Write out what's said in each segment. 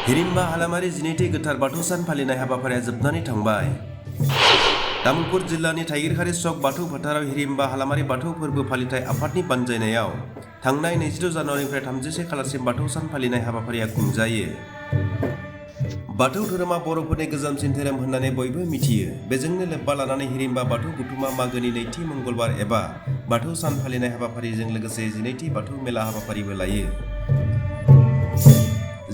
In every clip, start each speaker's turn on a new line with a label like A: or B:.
A: हिरिम्बा हालामारि 12थि गोथार बाथौ सान फालिनाय हाबाफारिया जोबनानै थांबाय। तामुलपुर जिल्लानि थाइगिरखारि चक बाथौ फोथाराव हिरिम्बा हालामारि बाथौ फोरबो फालिथाय आफादनि बानजायनायाव थांनाय 22 जानुवारिनिफ्राय 31 खालारसिम बाथौ सान फालिनाय हाबाफारिया खुंजायो। बाथौ धोरोमा बर'फोरनि गोजामसिन धोरोम होननानै बयबो मिथियो। बेजोंनो लोब्बा लानानै हिरिम्बा बाथौ गौथुमा मागोनि 2थि मंगलबार एबा बाथौ सान फालिनाय हाबाफारिजों लोगोसे 12थि बाथौ मेला हाबाफारिबो लायो।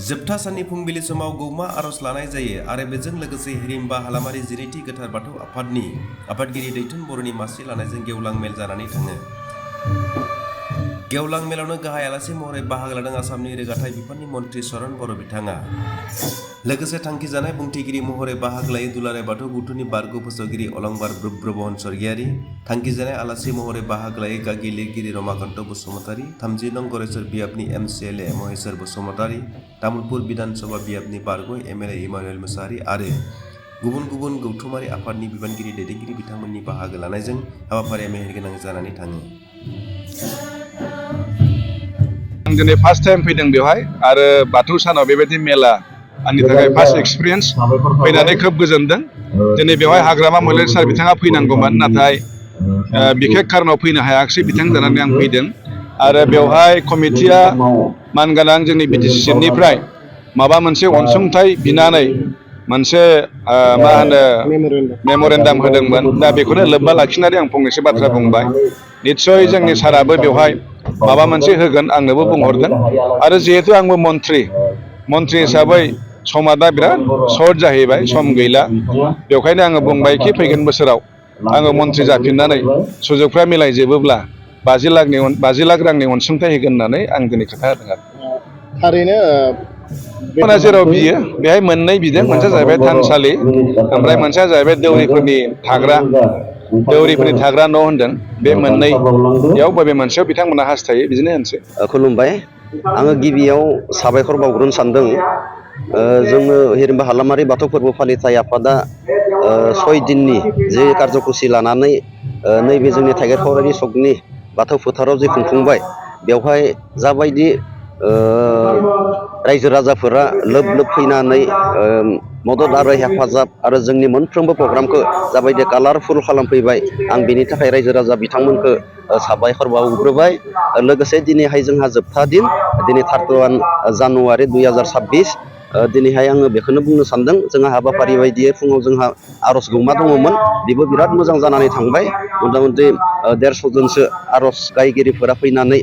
A: जोबथा साननि फुंबिलि समाव गौमा आर'ज लानाय जायो आरो बेजों लोगोसे हिरिम्बा हालामारि 12थि गोथार बाथौ आफादनि आफादगिरि दैथुन बर'नि मासि लानायजों गेवलां मेल जानानै थाङो। गेवलां मेलावनो गाहाय आलासि महरै बाहागो लादों आसामनि रोगाथाइ बिफाननि मन्थ्रि चरण बर' बिथाङा। लोगोसे थांखिजानाय बुंथिगिरि महरै बाहागो लायो दुलाराय बाथौ गौथुमनि बारग' फोसावगिरि अलंबार ब्रह्ममोहन स्वर्गीयारि। थांखिजानाय आलासि महरै बाहागो लायो गागि लिरगिरि रमाकान्त बसुमतारी, 30 नं गरेस्वर बियाबनि MCLA महेश्वर बसुमतारी, तामुलपुर बिधान सभा बियाबनि बारग' MLA इमानुएल मुसाहारि आरो गुबुन गुबुन गौथुमारि आफादनि बिबानगिरि दैदेनगिरि बिथांमोननि बाहागो लानायजों हाबाफारिया मेहेरगोनां जानानै थाङो।
B: आं दिनै फार्स्ट टाइम फैदों बेवहाय आरो बाथौ सानाव बेबायदि मेला आंनि थाखाय फार्स्ट एक्सपिरियेन्स फैनानै खोब गोजोनदों। दिनै बेवहाय हाग्रामा महिलारि सार बिथाङा फैनांगौमोन, नाथाय बिखेक कारनाव फैनो हायाखिसै बिथां जानानै आं फैदों। आरो बेवहाय कमिटिया मानगोनां जोंनि BTC सिटनिफ्राय माबा मोनसे अनसुंथाइ बिनानै मोनसे मा होनो मेम'रेन्डाम होदोंमोन। दा बेखौनो लोब्बा लाखिनानै आं फंनैसो बाथ्रा बुंबाय। निस्सय जोंनि साराबो बेवहाय माबा मोनसे होगोन आंनोबो बुंहरदों। आरो जिहेतु आंबो मन्थ्रि हिसाबै समा दा बिराद सर्ट जाहैबाय, सम गैला। बेवखायनो आङो बुंबायखि फैगोन बोसोराव आङो मन्थ्रि जाफिननानै सुजुगफ्रा मिलायजोबोब्ला 50 लाख रांनि अनसुंथाइ होगोन होननानै आं दिनै खोथा होदों आरो।
C: थारैनो
B: जेराव बियो बेहाय मोननै बिदों, मोनसेया जाहैबाय थानसालि, ओमफ्राय मोनसेया जाहैबाय दौरिफोरनि थाग्रा न' होनदों। बे मोननैयाव बबे मोनसेयाव बिथांमोना हास्थायो बिदिनो होनसै।
D: खुलुमबाय। आङो गिबियाव साबायखर बावग्रोनो सानदों। जोङो हिरिम्बा हालामारि बाथौ फोरबो फालिथाय आफादा 6 दिननि जे कार्जकुसि लानानै नैबे जोंनि थाइगिरखारि सकनि बाथौ फोथाराव जे खुंफुंबाय, बेवहाय जाबायदि रायजो राजाफोरा लोब लोब फैनानै मदद आरो हेफाजाब आरो जोंनि मोनफ्रोमबो प्रग्रामखौ जाबायदि कालारफुल खालामफैबाय, आं बेनि थाखाय रायजो राजा बिथांमोनखौ साबायखर बावग्रोबाय। लोगोसे दिनैहाय जोंहा जोबथा दिन, दिनै 31 जानुवारि 2026। दिनैहाय आङो बेखौनो बुंनो सानदों, जोंहा हाबाफारि बायदियै फुङाव जोंहा आर'ज गौमा दङमोन, बेबो बिराद मोजां जानानै थांबाय। मथा मथि 150 जनसो आर'ज गायगिरिफोरा फैनानै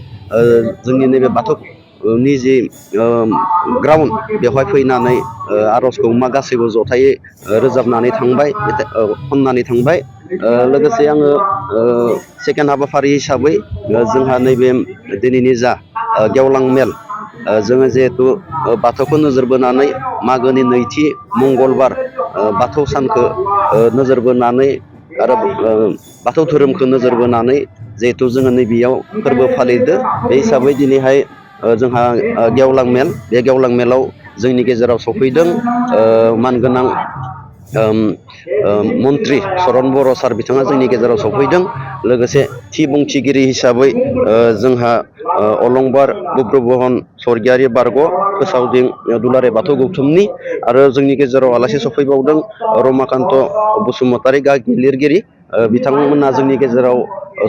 D: जोंनि नैबे बाथौनि जि ग्राउन्ड बेवहाय फैनानै आर'ज गौमा गासैबो जथायै रोजाबनानै थांबाय, खननानै थांबाय। लोगोसे आङो सेकेन्ड हाबाफारि हिसाबै जोंहा नैबे दिनैनि जा गेवलां मेल, जोङो जिहेथु बाथौखौ नोजोर बोनानै मागोनि 2थि मंगलबार बाथौ सानखौ नोजोर बोनानै आरो बाथौ धोरोमखौ नोजोर बोनानै जिहेथु जोङो नैबेयाव फोरबो फालिदों, बे हिसाबै दिनैहाय जोंहा गेवलां मेल, बे गेवलां मेलाव जोंनि गेजेराव सफैदों मानगोनां मन्थ्रि चरण बर' सार बिथाङा जोंनि गेजेराव सफैदों। लोगोसे थि बुंथिगिरि हिसाबै जोंहा अलंबार ब्रह्ममोहन स्वर्गीयारि बारग' फोसावदिं दुलाराय बाथौ गौथुमनि, आरो जोंनि गेजेराव आलासि सफैबावदों रमाकान्त बसुमतारी गागि लिरगिरि, बिथांमोना जोंनि गेजेराव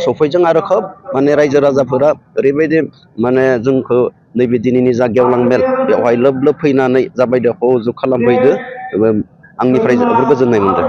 D: सफैदों। आरो खोब माने रायजो राजाफोरा ओरैबायदि माने जोंखौ नैबे दिनैनि जा गेवलां मेल बेवहाय लोब लोब फैनानै जाबायदि सह'जुग खालामफैदो, आंनिफ्राय जोबोर गोजोननाय मोनदों।